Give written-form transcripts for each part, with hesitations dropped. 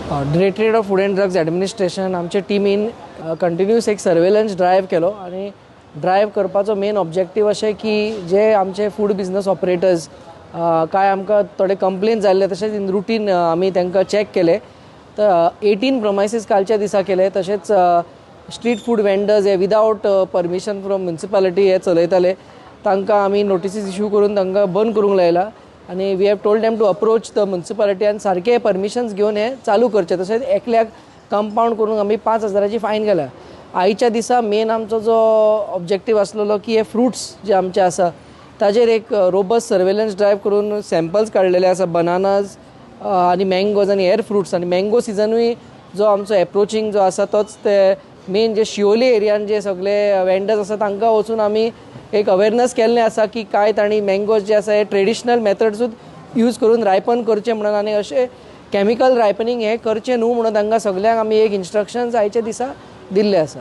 Directorate of Food and Drugs Administration आमचे टिमीन continuous एक सर्वेलन्स ड्रायव्ह केलो आनी ड्रायव्ह करपाचो मेन ऑब्जेक्टीव अशें की जे आमचे फूड बिजनस ऑपरेटर्स काय आमकां थोडे कंप्लेन जाल्ले, तशेंच इन रुटीन आमी तांकां चॅक केले. तर 18 प्रमायसीस कालच्या दिसा केले. तशेंच स्ट्रीट फूड वेंडर्स हे विदावट परमिशन फ्रॉम म्युन्सिपालिटी हे चलयताले, तांकां आमी नोटिसीस इशू करून तांकां बंद करूंक लायला आनी we have told them to approach the municipality आनी सारके परमिशन्स घेवन हे चालू करचे. तशेंच एकल्याक कंपावंड करून आमी 5,000ची फायन घाल्या. आयच्या दिसा मेन आमचो जो ऑब्जेक्टीव आसलेलो की हे फ्रुट्स जे आमचे आसा ताजेर एक रोबस्ट सर्वेलन्स ड्रायव्ह करून सॅम्पल्स काडलेले आसा, बनानाज आनी मँगोज आनी हेर फ्रुट्स. आनी मँगो सिजनूय जो आमचो एप्रोचींग जो आसा तोच ते मेन जे शिवोली एरियान जे सगळे वेंडर्स आसा तांकां वचून आमी एक अवेरनस केल्लें आसा की काय तांणी मँगोज जे आसा हे ट्रेडिशनल मेथड्सूच यूज करून रायपन करचें म्हणून आनी अशें कॅमिकल रायपनींग हें करचें न्हू म्हणून तांकां सगल्यांक आमी एक इन्स्ट्रक्शन्स आयच्या दिसा दिल्ले आसा.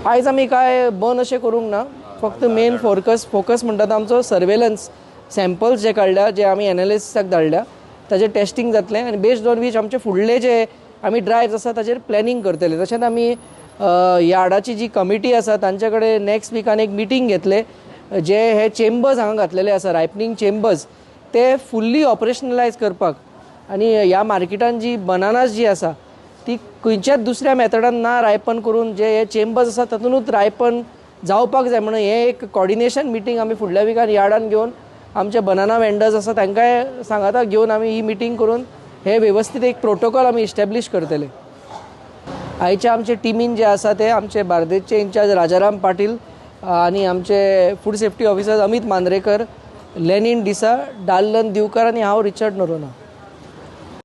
आयज आमी काय बंद अशें करूंक ना, फक्त मेन फोकस म्हणटा तो आमचो सर्वेलन्स सॅम्पल्स जे काडल्या, जे आमी एनालिस्टाक धाडल्या ताजेर टेस्टींग जातलें आनी बेस्ड ऑन वीच आमचे फुडले जे आमी ड्रायव्स आसा ताजेर प्लॅनिंग करतले. तशेंच आमी यार्डाची जी कमिटी आसा तांचे कडेन नॅक्स्ट विकान एक मिटींग घेतले, जे हे चेंबर्स हांगा घातलेले आसा रायपनींग चेंबर्स ते फुल्ली ऑपरेशनलायज करपाक आनी ह्या मार्केटान जी बनानास जी आसा ती खंयच्याच दुसऱ्या मेथडान ना रायपन करून जे हे चेंबर्स आसा तातूंतच रायपन जावपाक जाय म्हणून हे एक कॉर्डिनेशन मिटींग आमी फुडल्या विकान यार्डान घेवन आमचे बनाना वेंडर्स आसा तांकांय सांगाता घेवन आमी ही मिटींग करून हे वेवस्थीत एक प्रोटोकॉल आमी इस्टॅब्लीश करतले. आयच्या आमचे टिमीन जे आसा ते आमचे बार्देसचे इन्चार्ज राजाराम पाटील आनी आमचे food safety officer Amit Mandrekar, Lenin D'Sa, Darlan Divkar आनी हांव रिचर्ड नोरोना.